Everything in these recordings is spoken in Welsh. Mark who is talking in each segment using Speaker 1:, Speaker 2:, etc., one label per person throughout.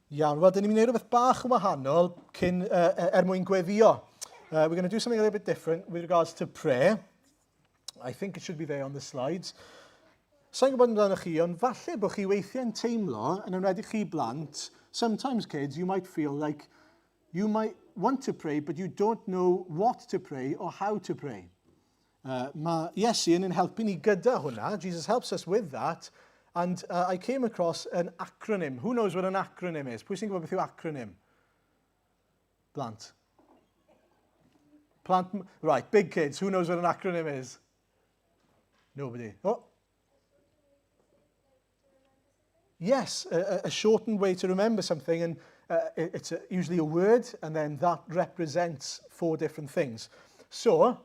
Speaker 1: Iawn, wel, dyn ni'n mynd i wneud rhywbeth bach yn wahanol cyn, uh, er mwyn gweddio. Uh, we're going to do something a little bit different with regards to prayer. I think it should be there on the slides. Sa'n gwybod amdano chi, ond falle bod chi weithiau'n teimlo, yn enwedig chi blant, sometimes kids, you might feel like you might want to pray, but you don't know what to pray or how to pray. Uh, mae Iesu yn ein helpu ni gyda hwnna. Jesus helps us with that. And uh, I came across an acronym. Who knows what an acronym is? Pwy sy'n gwybod beth yw acronym? Blant. Plant, right, big kids, who knows what an acronym is? Nobody. Oh. Yes, a, a shortened way to remember something, and uh, it's a, usually a word, and then that represents four different things. So,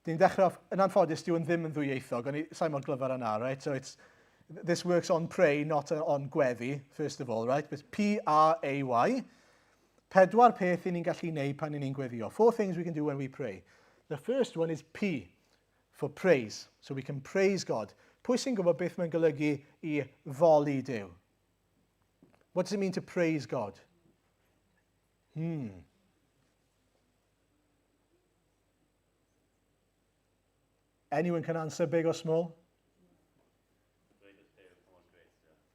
Speaker 1: dyn dechrau off, yn anffodus, dyw yn ddim yn ddwyieithog, ond sa'n mor glyfar yna, right? So it's, this works on pray, not on gweddi, first of all, right? But P-R-A-Y. Pedwar peth i ni'n gallu neud pan i ni'n gweddio. Four things we can do when we pray. The first one is P, for praise. So we can praise God. Pwy sy'n gwybod beth mae'n golygu i foli Duw? What does it mean to praise God? Hmm. Anyone can answer, big or small?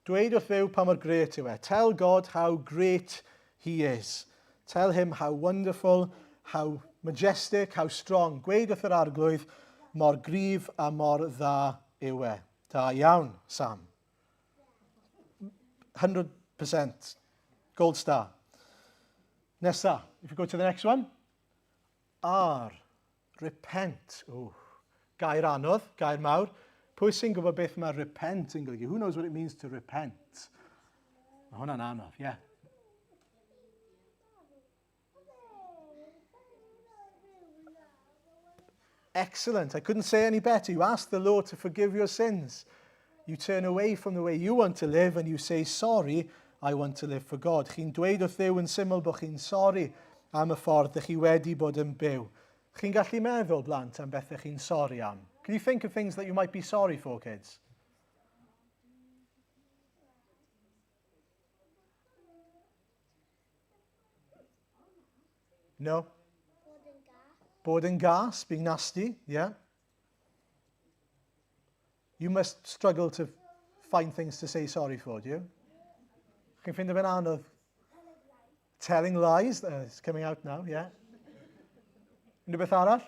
Speaker 1: Dweud wrth Dduw pa mor gret yw e. Tell God how great he is. Tell him how wonderful, how majestic, how strong. Gweud wrth yr arglwydd mor gryf a mor dda yw e. Da iawn, Sam. 100%. Gold star. Nesa, if you go to the next one. R. Repent. Ooh. Gair anodd, gair mawr. Pwy sy'n gwybod beth mae repent yn golygu? Who knows what it means to repent? Mae hwnna'n anodd, ie. Yeah. Excellent. I couldn't say any better. You ask the Lord to forgive your sins. You turn away from the way you want to live and you say, sorry, I want to live for God. Chi'n dweud wrth Dduw yn syml bod chi'n sori am y ffordd ydych chi wedi bod yn byw. Chi'n gallu meddwl, blant, am bethau chi'n sori am. Can you think of things that you might be sorry for, kids? No?
Speaker 2: Bod yn gas.
Speaker 1: Bod yn gas, being nasty, yeah. You must struggle to find things to say sorry for, do you? Chi'n ffeindio fe'n anodd? Telling lies, uh, it's coming out now, yeah. Unrhyw beth arall?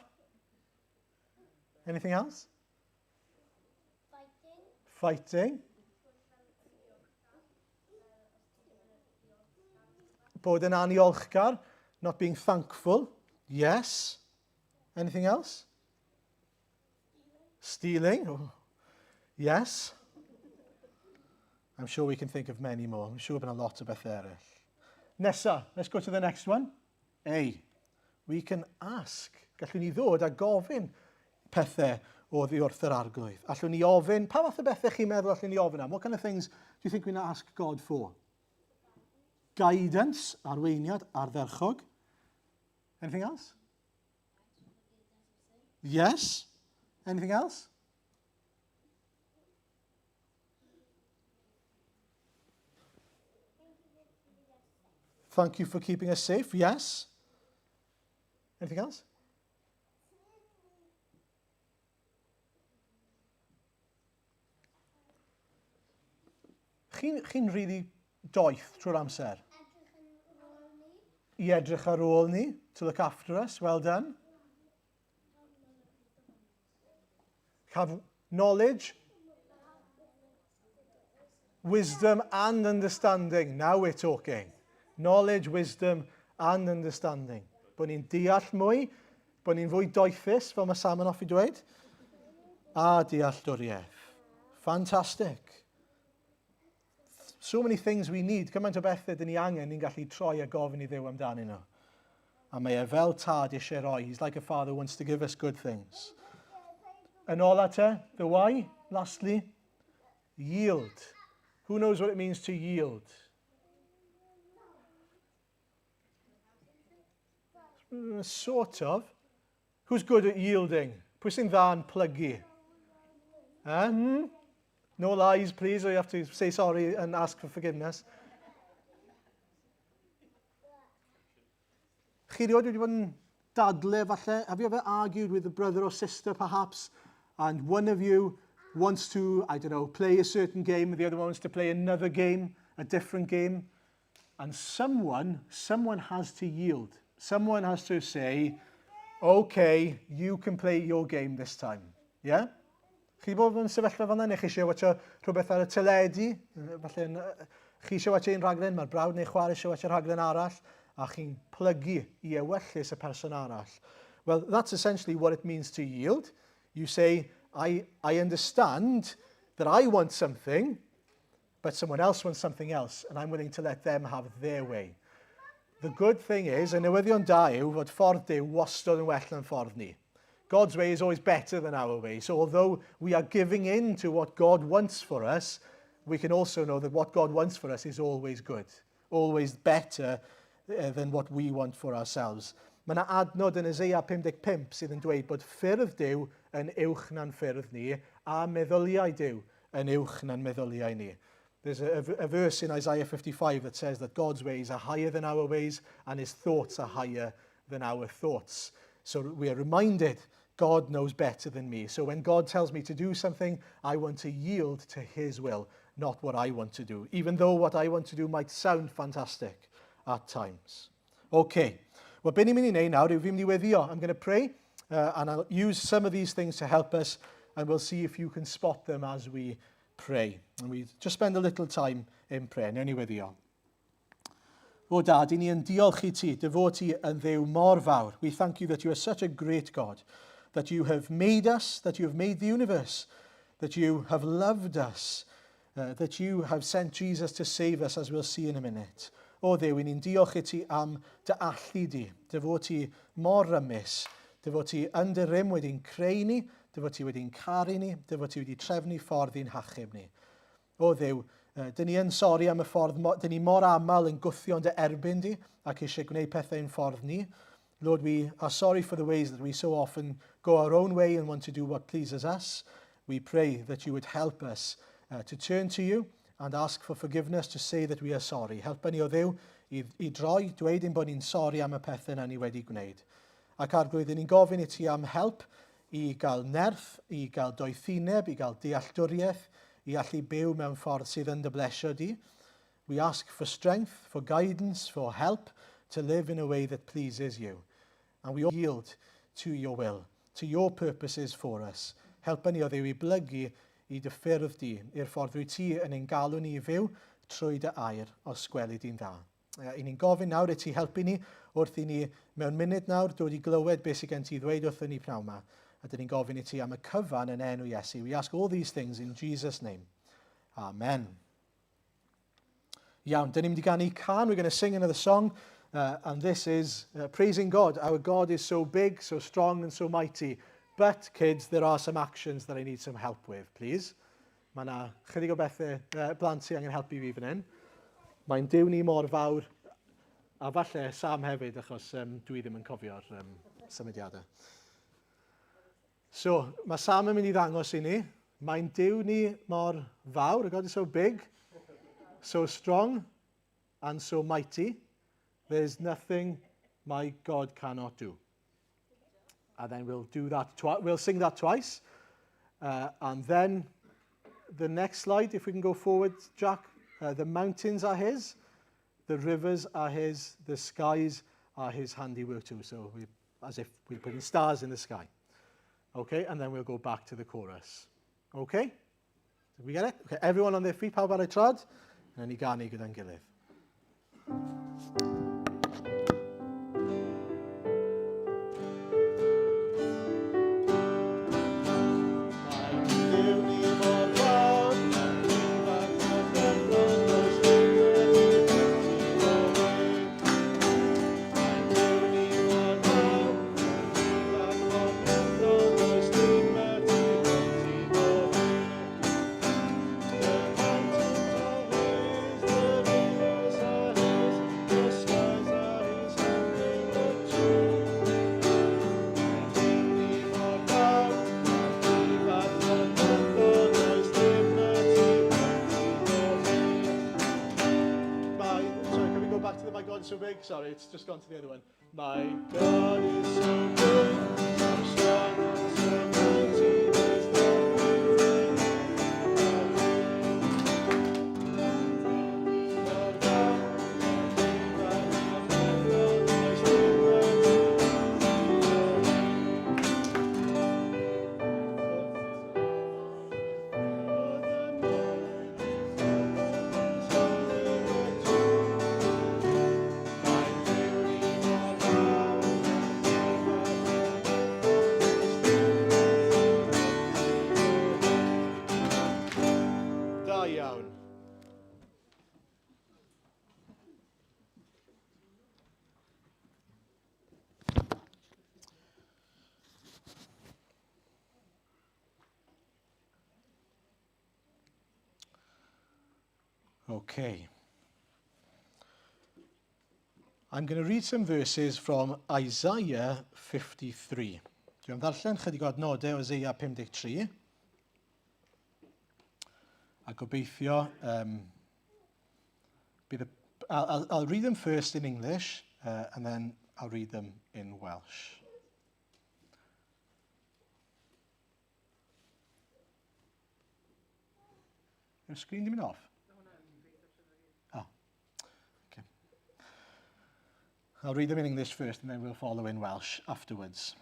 Speaker 1: Anything else?
Speaker 2: Fighting.
Speaker 1: Fighting. Bod yn aniolchgar, not being thankful. Yes. Anything else? Stealing. Oh. Yes. I'm sure we can think of many more. I'm sure bydd a lot o bethau eraill. Nesa, let's go to the next one. A. We can ask. Gallwn ni ddod a gofyn pethau oddi wrth yr arglwydd. Allwn ni ofyn, pa fath o bethau chi'n meddwl allwn ni ofyn am? What kind of things do you think we can ask God for? Guidance, arweiniad, ardderchog. Anything else? Yes. Anything else? Thank you for keeping us safe. Yes. Anything else? Chi'n chi really doeth trwy'r amser? I edrych ar ôl ni. To look after us. Well done. Have knowledge, wisdom and understanding. Now we're talking. Knowledge, wisdom and understanding. Bod ni'n deall mwy, bod ni'n fwy doethus, fel mae Sam yn hoffi dweud, a dealltwriaeth. Fantastic. So many things we need. Cymaint o bethau dyn ni angen, ni'n gallu troi a gofyn i Dduw amdanyn nhw. A mae e fel tad eisiau roi. He's like a father who wants to give us good things. Yn ola te, the why, lastly, yield. Who knows what it means to yield? Sort of. Who's good at yielding? Pwy sy'n dda yn plygu? Eh? Hmm? No lies, please, or you have to say sorry and ask for forgiveness. Chi rioed wedi bod yn dadle falle? Have you ever argued with a brother or sister perhaps? And one of you wants to, I don't know, play a certain game, the other one wants to play another game, a different game. And someone, someone has to yield. Someone has to say, okay, you can play your game this time. Yeah? Chi 'di bod mewn sefyllfa fel 'na, neu chi eisiau watcho rhywbeth ar y teledu, falle yn, chi eisiau watcho un rhaglen, mae'r brawd neu chwaer eisiau watcho rhaglen arall, a chi'n plygu i ewyllys y person arall. Well, that's essentially what it means to yield. You say, I, I understand that I want something, but someone else wants something else, and I'm willing to let them have their way. The good thing is, y newyddion da yw fod ffordd Duw wastad yn well na'n ffordd ni. God's way is always better than our way. So although we are giving in to what God wants for us, we can also know that what God wants for us is always good, always better eh, than what we want for ourselves. Mae yna adnod yn Isaiah 55 sydd yn dweud bod ffyrdd Duw yn uwch na'n ffyrdd ni a meddyliau Duw yn uwch na'n meddyliau ni. There's a, a, a verse in Isaiah 55 that says that God's ways are higher than our ways and his thoughts are higher than our thoughts. So we are reminded God knows better than me. So when God tells me to do something, I want to yield to his will, not what I want to do, even though what I want to do might sound fantastic at times. Okay. Wel, be ni'n mynd i wneud nawr yw fi'n mynd i weddio. I'm going to pray uh, and I'll use some of these things to help us and we'll see if you can spot them as we pray. And we just spend a little time in prayer. Newn ni weddio. O dad, i ni yn diolch i ti, dy fod ti yn ddew mor fawr. We thank you that you are such a great God, that you have made us, that you have made the universe, that you have loved us, uh, that you have sent Jesus to save us, as we'll see in a minute. O Dduw, i ni'n diolch i ti am dy allu di, dy fod ti mor rymus, dy fod ti yn dy rym wedi'n creu ni, dy fod ti wedi'n caru ni, dy fod ti wedi trefnu ffordd i'n hachub ni. O Dduw, dyn ni yn sori am y ffordd, dyn ni mor aml yn gwthio'n dy erbyn di ac eisiau gwneud pethau ein ffordd ni. Lord, we are sorry for the ways that we so often go our own way and want to do what pleases us. We pray that you would help us uh, to turn to you and ask for forgiveness, to say that we are sorry. Helpa ni o Dduw i, i droi, dweud ein bod ni'n sori am y pethau na ni wedi gwneud. Ac arglwydd, ni'n gofyn i ti am help i gael nerth, i gael doethineb, i gael dealltwriaeth, i allu byw mewn ffordd sydd yn dy blesio di. We ask for strength, for guidance, for help to live in a way that pleases you. And we yield to your will, to your purposes for us. Helpa ni o Dduw i blygu i dy ffyrdd di, i'r ffordd rwy ti yn ein galw ni i fyw trwy dy air, os gweli di'n dda. I ni'n gofyn nawr i ti helpu ni wrth i ni mewn munud nawr dod i glywed beth sydd gen ti ddweud wrthyn ni pnawn yma. A dyn ni'n gofyn i ti am y cyfan yn enw Iesu. We ask all these things in Jesus' name. Amen. Iawn, dyn ni'n mynd i ganu can. We're going to sing another song. Uh, and this is uh, praising God. Our God is so big, so strong and so mighty. But, kids, there are some actions that I need some help with, please. Mae yna chydig o bethau uh, blant sy'n angen helpu fi fan hyn. Mae'n Duw ni mor fawr, a falle Sam hefyd, achos um, dwi ddim yn cofio'r um, symudiadau. So, mae Sam yn mynd i ddangos i ni. Mae'n Duw ni mor fawr, God is so big, so strong and so mighty. There's nothing my God cannot do. And then we'll do that, we'll sing that twice. Uh, and then the next slide, if we can go forward, Jack, uh, the mountains are his, the rivers are his, the skies are his handiwork too. So we, as if we're putting stars in the sky. Okay, and then we'll go back to the chorus. Okay? Did we get it? Okay, everyone on their feet, pawb ar eu trad? Na ni ganu gyda'n gilydd. Sorry, it's just gone to the other one. My God is so good, so strong, so mighty, there's nothing Da iawn. Okay. I'm going to read some verses from Isaiah 53. Dwi am ddarllen chydig o adnodau o Isaiah 53. A gobeithio um, bydd y, I'll, I'll read them first in English uh, and then I'll read them in Welsh. Yw'r sgrin di mynd off? Oh. Okay. I'll read them in English first and then we'll follow in Welsh afterwards.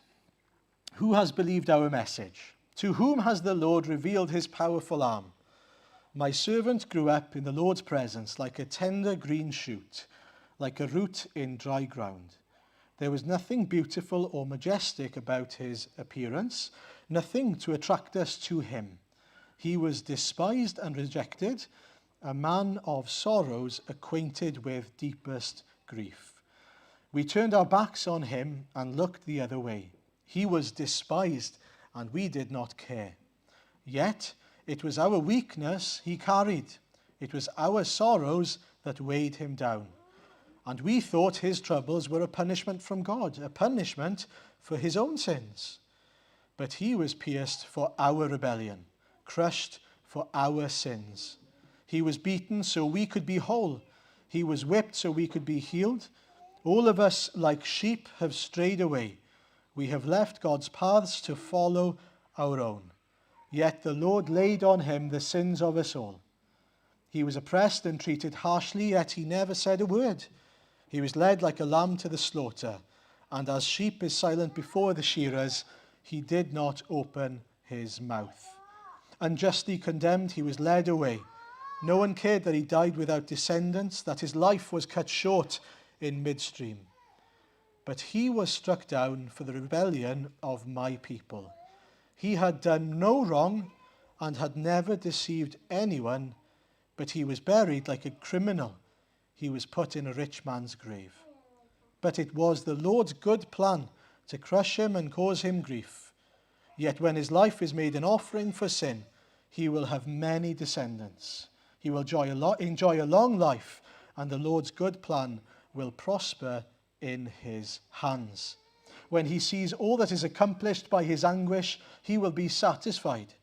Speaker 1: Who has believed our message? To whom has the Lord revealed his powerful arm? My servant grew up in the Lord's presence like a tender green shoot, like a root in dry ground. There was nothing beautiful or majestic about his appearance, nothing to attract us to him. He was despised and rejected, a man of sorrows, acquainted with deepest grief. We turned our backs on him and looked the other way. He was despised, and we did not care. Yet it was our weakness he carried. It was our sorrows that weighed him down. And we thought his troubles were a punishment from God, a punishment for his own sins. But he was pierced for our rebellion, crushed for our sins. He was beaten so we could be whole. He was whipped so we could be healed. All of us, like sheep, have strayed away. We have left God's paths to follow our own. Yet the Lord laid on him the sins of us all. He was oppressed and treated harshly, yet he never said a word. He was led like a lamb to the slaughter, and as sheep is silent before the shearers, he did not open his mouth. Unjustly condemned, he was led away. No one cared that he died without descendants, that his life was cut short in midstream. But he was struck down for the rebellion of my people. He had done no wrong and had never deceived anyone, but he was buried like a criminal. He was put in a rich man's grave. But it was the Lord's good plan to crush him and cause him grief. Yet when his life is made an offering for sin, he will have many descendants. He will enjoy a, lo- enjoy a long life, and the Lord's good plan will prosper in his hands. When he sees all that is accomplished by his anguish, he will be satisfied.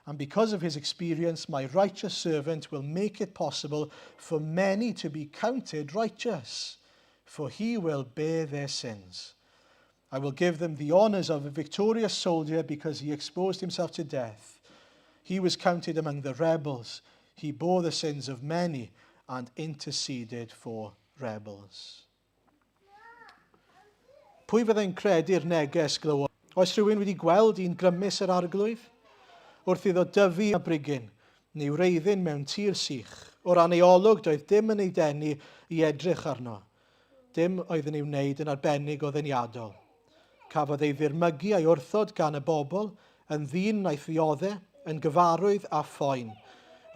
Speaker 1: And because of his experience, my righteous servant will make it possible for many to be counted righteous, for he will bear their sins. I will give them the honors of a victorious soldier because he exposed himself to death. He was counted among the rebels. He bore the sins of many and interceded for rebels. Pwy fyddai'n credu'r neges glywodd? Oes rhywun wedi gweld un grymus yr arglwydd? Wrth iddo dyfu a brigyn, neu wreiddyn mewn tir sych, o ran ei olwg doedd dim yn ei denu i edrych arno. Dim oedd yn ei wneud yn arbennig o ddeniadol. Cafodd ei ddirmygu a'i wrthod gan y bobl, yn ddyn wnaeth ddiodde, yn gyfarwydd â phoen.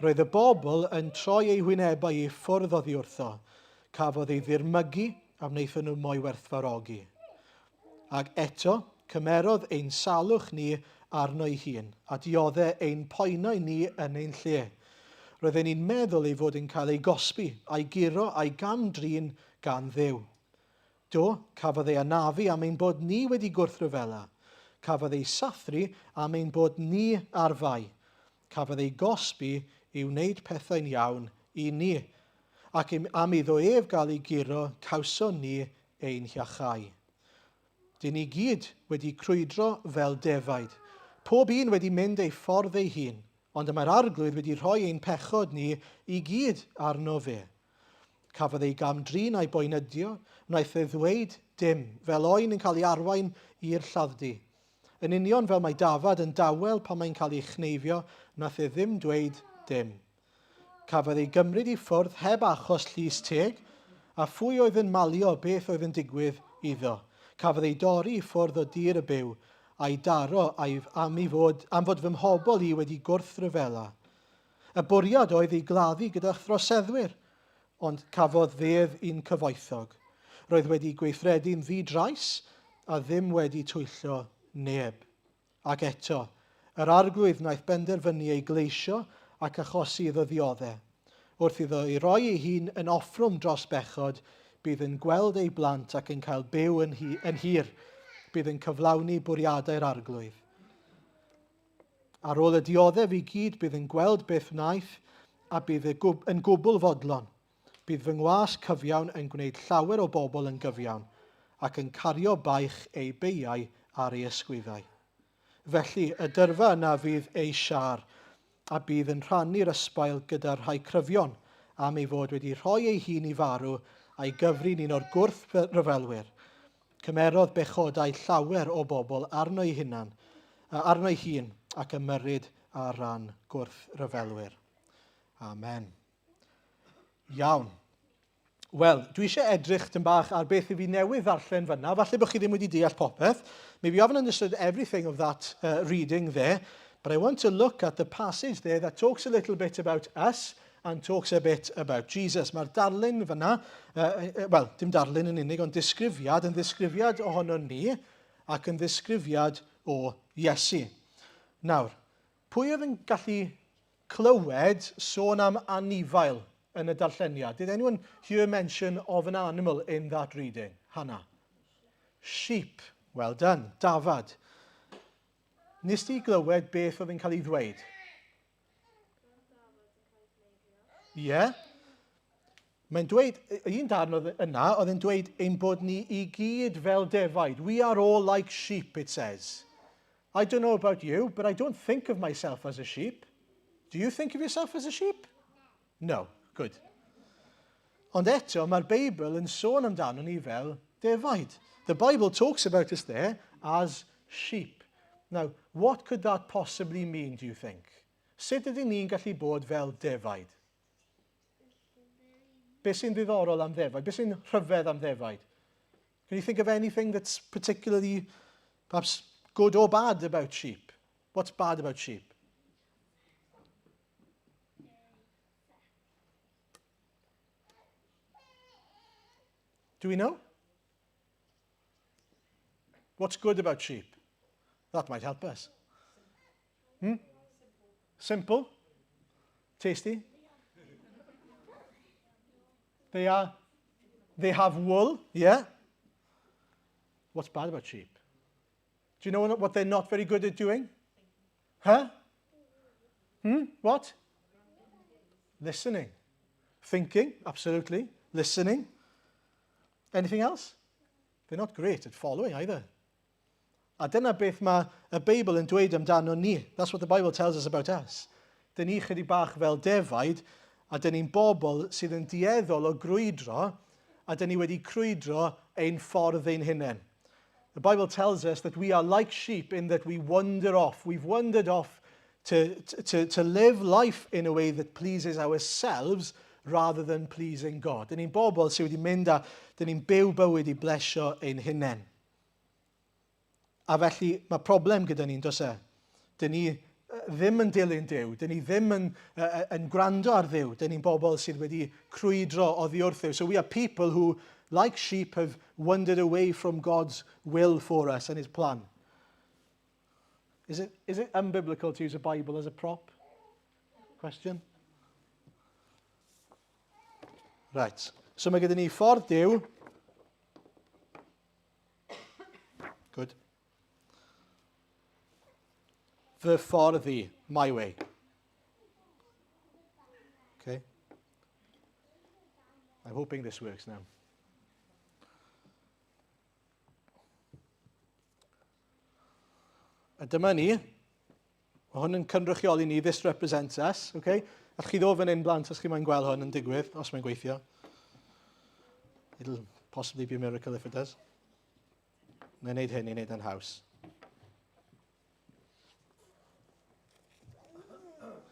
Speaker 1: Roedd y bobl yn troi eu hwynebau i ffwrdd oddi wrtho. Cafodd ei ddirmygu a wnaethon nhw mo'i werthfawrogi. Ac eto, cymerodd ein salwch ni arno'i hun, a diodde ein poenau ni yn ein lle. Roedden ni'n meddwl ei fod yn cael ei gosbi, a'i guro, a'i gam-drin gan Dduw. Do, cafodd ei anafu am ein bod ni wedi gwrthryfela. Cafodd ei sathru am ein bod ni ar fai. Cafodd ei gosbi i wneud pethau'n iawn i ni. Ac am iddo ef gael ei guro, cawson ni ein hiachau. Dyn ni gyd wedi crwydro fel defaid, pob un wedi mynd ei ffordd ei hun, ond y mae'r Arglwydd wedi rhoi ein pechod ni i gyd arno fe. Cafodd ei gam-drin a'i boenydio, wnaeth e ddweud dim, fel oen yn cael ei arwain i'r lladd-dy. Yn union fel mae dafad yn dawel pan mae'n cael ei chneifio, wnaeth e ddim dweud dim. Cafodd ei gymryd i ffwrdd heb achos llys teg, a phwy oedd yn malio beth oedd yn digwydd iddo? Cafodd ei dorri i ffwrdd o dir y byw, a'i daro a'i, am, i fod, am fod fy mhobl i wedi gwrthryfela. Y bwriad oedd ei gladdu gyda throseddwyr, ond cafodd fedd un cyfoethog. Roedd wedi gweithredu'n ddi-drais a ddim wedi twyllo neb. Ac eto, yr Arglwydd wnaeth benderfynu ei gleisio ac achosi iddo ddiodde. Wrth iddo ei roi ei hun yn offrwm dros bechod, bydd yn gweld ei blant ac yn cael byw yn, hi, yn hir. Bydd yn cyflawni bwriadau'r Arglwydd. Ar ôl y dioddef i gyd, bydd yn gweld beth wnaeth a bydd yn gwbl fodlon. Bydd fy ngwas cyfiawn yn gwneud llawer o bobl yn gyfiawn, ac yn cario baich eu beiau ar ei ysgwyddau. Felly, y dyrfa yna fydd ei siâr, a bydd yn rhannu'r ysbail gyda'r rhai cryfion, am ei fod wedi rhoi ei hun i farw a'i gyfri'n un o'r gwrthryfelwyr. Cymerodd bechodau llawer o bobl arno'i hunan, arno'i hun, ac ymyrryd ar ran gwrthryfelwyr. Amen. Iawn. Wel, dwi eisiau edrych dyn bach ar beth i fi newydd ddarllen fyna. Falle bod chi ddim wedi deall popeth. Maybe you haven't understood everything of that reading there. But I want to look at the passage there that talks a little bit about us and talks a bit about Jesus. Mae'r darlun fyna, wel, dim darlun yn unig, ond disgrifiad, yn ddisgrifiad ohono ni ac yn ddisgrifiad o Iesu. Nawr, pwy oedd yn gallu clywed sôn am anifail yn y darlleniad? Did anyone hear mention of an animal in that reading? Hannah? Sheep. Well done. Dafad. Nes ti glywed beth oedd yn cael ei ddweud? Ie. Yeah. Mae'n dweud, un darn oedd yna, oedd yn dweud ein bod ni i gyd fel defaid. We are all like sheep, it says. I don't know about you, but I don't think of myself as a sheep. Do you think of yourself as a sheep? No. Good. Ond eto, mae'r Beibl yn sôn amdano ni fel defaid. The Bible talks about us there as sheep. Now, what could that possibly mean, do you think? Sut ydyn ni'n gallu bod fel defaid? Be sy'n ddiddorol am ddefaid? Be sy'n rhyfedd am ddefaid? Can you think of anything that's particularly perhaps good or bad about sheep? What's bad about sheep? Do we know? What's good about sheep? That might help us. Hmm? Simple. Tasty. They are, they have wool, yeah. What's bad about sheep? Do you know what they're not very good at doing? Huh? Hmm? What? Listening. Thinking, absolutely. Listening. Anything else? They're not great at following either. A dyna beth mae y Beibl yn dweud amdano ni. That's what the Bible tells us about us. Dyn ni chydig bach fel defaid, a dyn ni'n bobl sydd yn dueddol o grwydro, a dyn ni wedi crwydro ein ffordd ein hunain. The Bible tells us that we are like sheep in that we wander off. We've wandered off to, to, to live life in a way that pleases ourselves rather than pleasing God. Dyn ni'n bobl sydd wedi mynd a dyn ni'n byw bywyd i blesio ein hunain. A felly mae problem gyda ni'n does e? Dyn ni ddim yn dilyn Duw, dyn ni ddim yn, yn gwrando ar Dduw, dyn ni'n bobl sydd wedi crwydro oddi wrth Dduw. So we are people who, like sheep, have wandered away from God's will for us and his plan. Is it, is it unbiblical to use a Bible as a prop? Question? Right. So mae gyda ni ffordd Duw. Good. Fy ffordd i, my way. Okay. I'm hoping this works now. A dyma ni. Mae hwn yn cynrychioli ni, this represents us, okay? Allwch chi ddod fan hyn blant os chi moyn gweld hwn yn digwydd, os mae'n gweithio. It'll possibly be a miracle if it does. Mae'n neud hyn i wneud yn haws.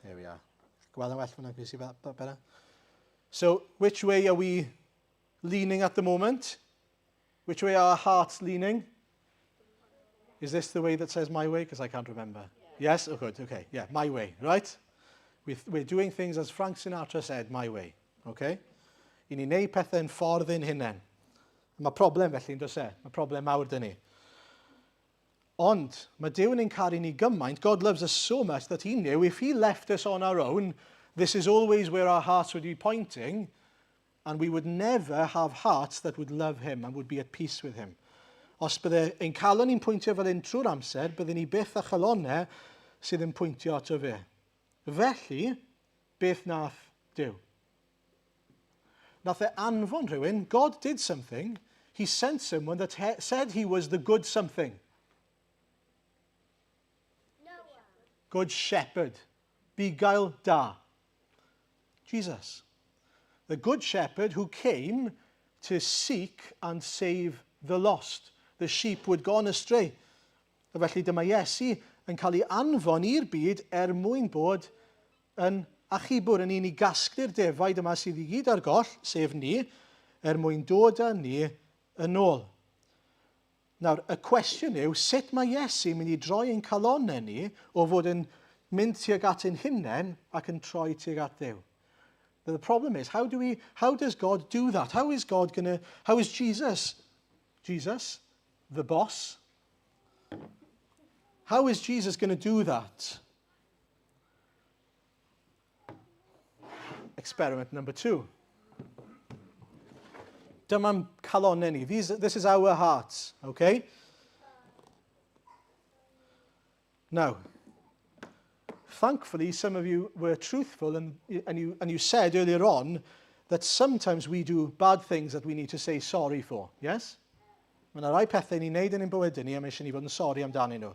Speaker 1: Here we are. Gweld yn well fyna, can you see that better? So, which way are we leaning at the moment? Which way are our hearts leaning? Is this the way that says my way? Because I can't remember. Yeah. Yes? Oh, good. Okay. Yeah, my way, right? We, we're doing things as Frank Sinatra said, my way. Okay? I ni'n neud pethau yn ffordd ein hunain. Mae problem felly, yn does e? Mae problem mawr dyn ni. Ond mae Duw yn ein caru ni gymaint, God loves us so much that he knew if he left us on our own, this is always where our hearts would be pointing, and we would never have hearts that would love him and would be at peace with him. Os bydde ein calon ni'n pwyntio fel hyn trwy'r amser, bydden ni byth â chalonnau sydd yn pwyntio ato fe. Felly, beth nath Duw? Nath e anfon rhywun, God did something, he sent someone that he, said he was the good something. Good shepherd. Bugail da. Jesus. The good shepherd who came to seek and save the lost, the sheep who had gone astray. A felly dyma Iesu yn cael ei anfon i'r byd er mwyn bod yn achubwr, yn un i gasglu'r defaid yma sydd i gyd ar goll, sef ni, er mwyn dod â ni yn ôl. Nawr, y cwestiwn yw, sut mae Iesu mynd i droi ein calonnau ni o fod yn mynd tuag at ein hunain ac yn troi tuag at Dduw? But the problem is, how, do we, how does God do that? How is God gonna, how is Jesus, Jesus, the boss, how is Jesus going to do that? Experiment number two. Dyma'n calonnau ni. These, this is our hearts, okay? Now, thankfully, some of you were truthful and, and, you, and you said earlier on that sometimes we do bad things that we need to say sorry for, yes? Mae yna rai pethau ni'n neud yn ein bywydau ni a mae eisiau ni fod yn sori amdanyn nhw.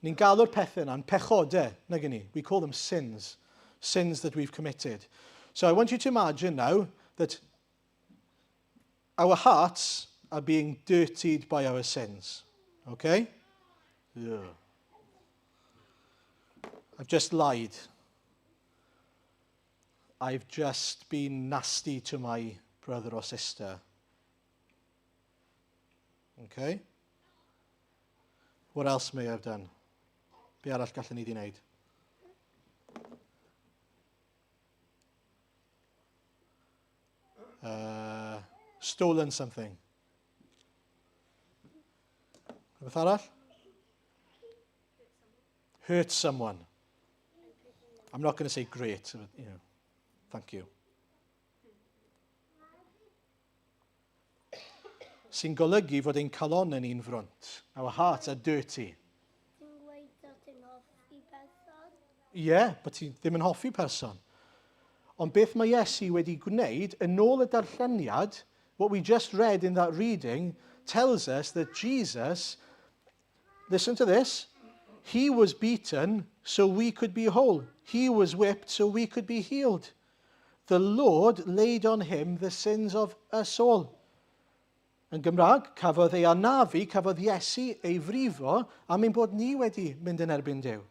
Speaker 1: Ni'n galw'r pethau yna'n pechodau, nag ni? We call them sins. Sins that we've committed. So I want you to imagine now that our hearts are being dirtied by our sins. Okay? Yeah. I've just lied. I've just been nasty to my brother or sister. Okay? What else may I have done? Be arall gallen ni di wneud? Uh, stolen something. Rhywbeth arall? Hurt someone. I'm not going to say great, but, you know, thank you. Sy'n golygu fod ein calonnau ni'n frwnt. Our hearts are dirty.
Speaker 2: Ti'n gweud bod ti'n hoffi person?
Speaker 1: Ie, yeah, bod ti ddim yn hoffi person. Ond beth mae Iesu wedi gwneud, yn ôl y darlleniad, what we just read in that reading tells us that Jesus, listen to this, he was beaten so we could be whole. He was whipped so we could be healed. The Lord laid on him the sins of us all. Yn Gymraeg, cafodd ei anafu, cafodd Iesu ei frifo am ein bod ni wedi mynd yn erbyn Duw.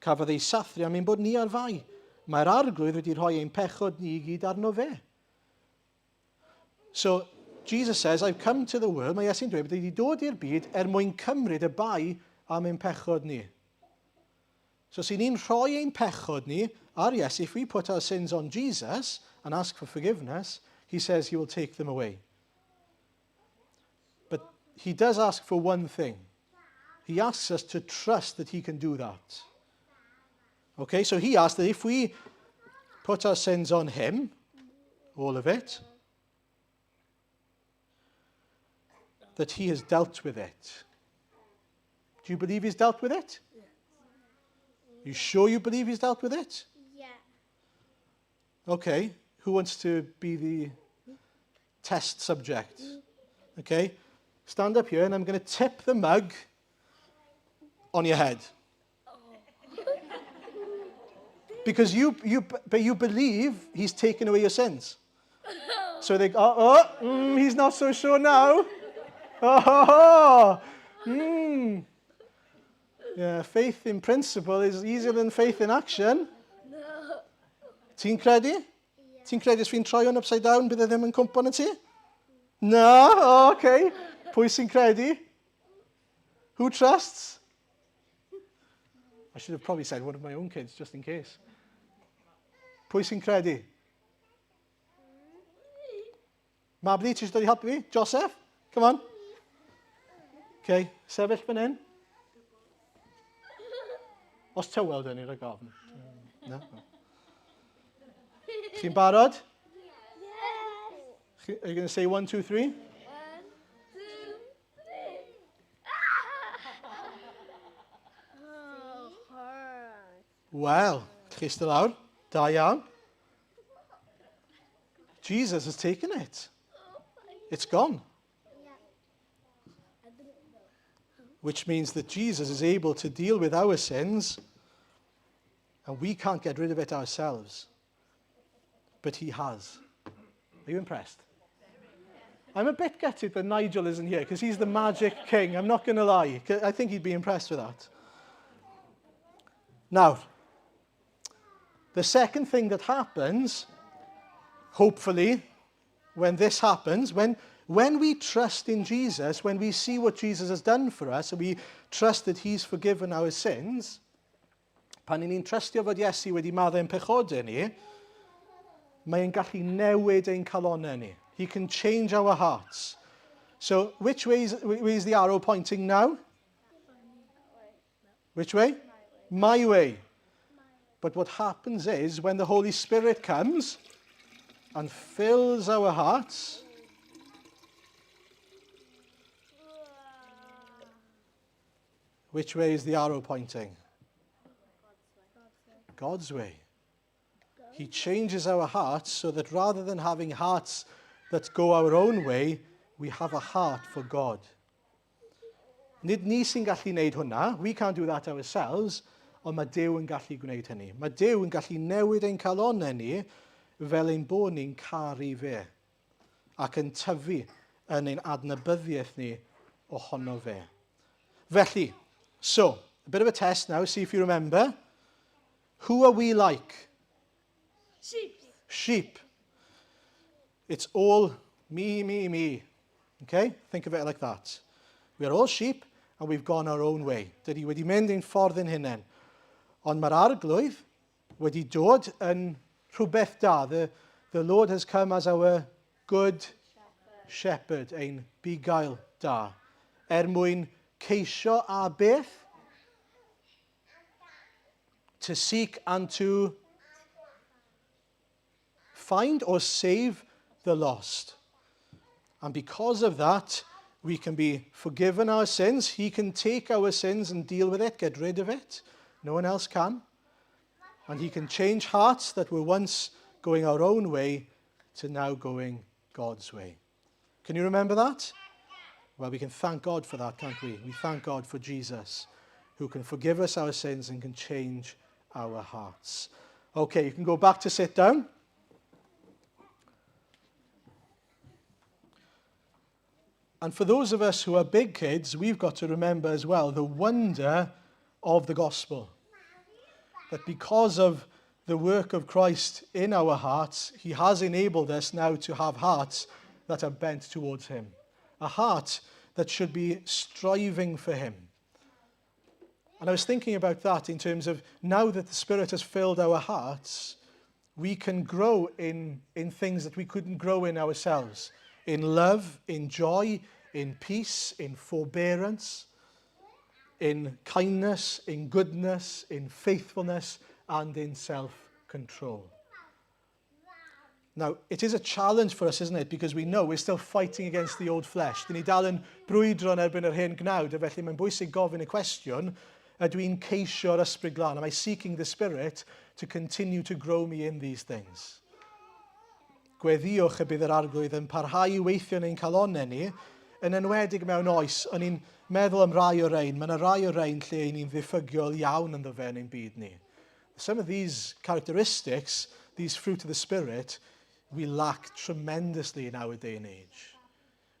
Speaker 1: Cafodd ei sathru am ein bod ni ar fai. Mae'r arglwydd wedi rhoi ein pechod ni i gyd arno fe. So, Jesus says, I've come to the world, mae Iesu'n dweud bod wedi dod i'r byd er mwyn cymryd y bai am ein pechod ni. So os 'y ni'n rhoi ein pechod ni ar Iesu, if we put our sins on Jesus and ask for forgiveness, he says he will take them away. But he does ask for one thing. He asks us to trust that he can do that. Okay, so he asks that if we put our sins on him, all of it, that he has dealt with it. Do you believe he's dealt with it?
Speaker 2: Yeah.
Speaker 1: You sure you believe he's dealt with it?
Speaker 2: Yeah.
Speaker 1: Okay. Who wants to be the test subject? Okay. Stand up here and I'm going to tip the mug on your head? Because you, you, but you believe he's taken away your sins. So they go, oh, oh he's not so sure now. Oh, oh, oh. Yeah, faith in principle is easier than faith in action.
Speaker 2: No.
Speaker 1: Ti'n credu?
Speaker 2: Yeah.
Speaker 1: Ti'n credu os fi'n troi hwn upside down, bydd e ddim yn cwmpo na ti? Na? Oh, okay. Pwy sy'n credu? Who trusts? I should have probably said one of my own kids, just in case. Pwy sy'n credu? Mabli, ti eisiau dod i helpu fi? Joseph? Come on. Okay, sefyll fan hyn. Os tywel dyn ni rhaid gofn. No. Chi'n barod?
Speaker 2: Yes.
Speaker 1: Are you going to say one, two, three?
Speaker 2: One, two, three. Ah! Oh, hard.
Speaker 1: Wel, chi eistedd lawr. Da iawn. Jesus has taken it. It's gone. Which means that Jesus is able to deal with our sins and we can't get rid of it ourselves. But he has. Are you impressed? I'm a bit gutted that Nigel isn't here because he's the magic king. I'm not going to lie. I think he'd be impressed with that. Now, the second thing that happens, hopefully, when this happens, when, when we trust in Jesus, when we see what Jesus has done for us, and we trust that he's forgiven our sins, pan ni'n trystio fod Iesu wedi maddau'n pechodau ni, mae'n gallu newid ein calonau ni. He can change our hearts. So, which way is, way is the arrow pointing now? Which way? My way. But what happens is when the Holy Spirit comes and fills our hearts, which way is the arrow pointing? God's way. He changes our hearts so that rather than having hearts that go our own way, we have a heart for God. Nid ni sy'n gallu gwneud hwnna, we can't do that ourselves, ond mae Duw yn gallu gwneud hynny. Mae Duw yn gallu newid ein calonnau ni fel ein bod ni'n caru fe ac yn tyfu yn ein adnabyddiaeth ni ohono fe. Felly, so, a bit of a test now, see if you remember. Who are we like?
Speaker 2: Sheep.
Speaker 1: Sheep. It's all me, me, me. Okay? Think of it like that. We are all sheep and we've gone our own way. Dydy wedi mynd ein ffordd ein hunain. Ond mae'r arglwydd wedi dod yn rhywbeth da. The, the Lord has come as our good shepherd, ein bugail da. Er mwyn ceisio a beth? To seek and to find or save the lost. And because of that, we can be forgiven our sins. He can take our sins and deal with it, get rid of it. No one else can. And he can change hearts that were once going our own way to now going God's way. Can you remember that? Well, we can thank God for that, can't we? We thank God for Jesus, who can forgive us our sins and can change our hearts. Okay, you can go back to sit down. And for those of us who are big kids, we've got to remember as well the wonder of the gospel. That because of the work of Christ in our hearts, he has enabled us now to have hearts that are bent towards him. A heart that should be striving for him. And I was thinking about that in terms of now that the Spirit has filled our hearts, we can grow in, in things that we couldn't grow in ourselves in love, in joy, in peace, in forbearance, in kindness, in goodness, in faithfulness, and in self control. Now, it is a challenge for us, isn't it? Because we know we're still fighting against the old flesh. Dyn ni dal yn brwydro yn erbyn yr hen gnawd, a felly mae'n bwysig gofyn y cwestiwn, ydw i'n ceisio'r ysbryd glân? Am I seeking the Spirit to continue to grow me in these things? Gweddïwch y bydd yr arglwydd yn parhau i weithio yn ein calonnau ni, Yn enwedig mewn oes, o'n i'n meddwl am rai o rein, mae yna rai o rein lle i ni'n ddiffygiol iawn ynddo fe yn ein byd ni. Some of these characteristics, these fruit of the Spirit, we lack tremendously in our day and age.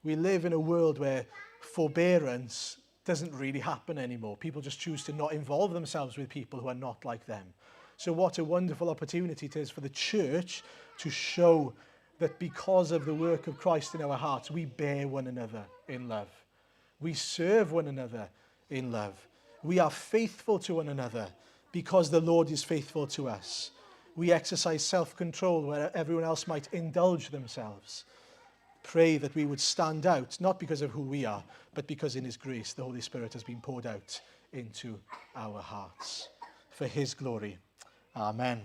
Speaker 1: We live in a world where forbearance doesn't really happen anymore. People just choose to not involve themselves with people who are not like them. So what a wonderful opportunity it is for the church to show that because of the work of Christ in our hearts, we bear one another in love. We serve one another in love. We are faithful to one another because the Lord is faithful to us. We exercise self-control where everyone else might indulge themselves. Pray that we would stand out, not because of who we are, but because in his grace the Holy Spirit has been poured out into our hearts. For his glory. Amen.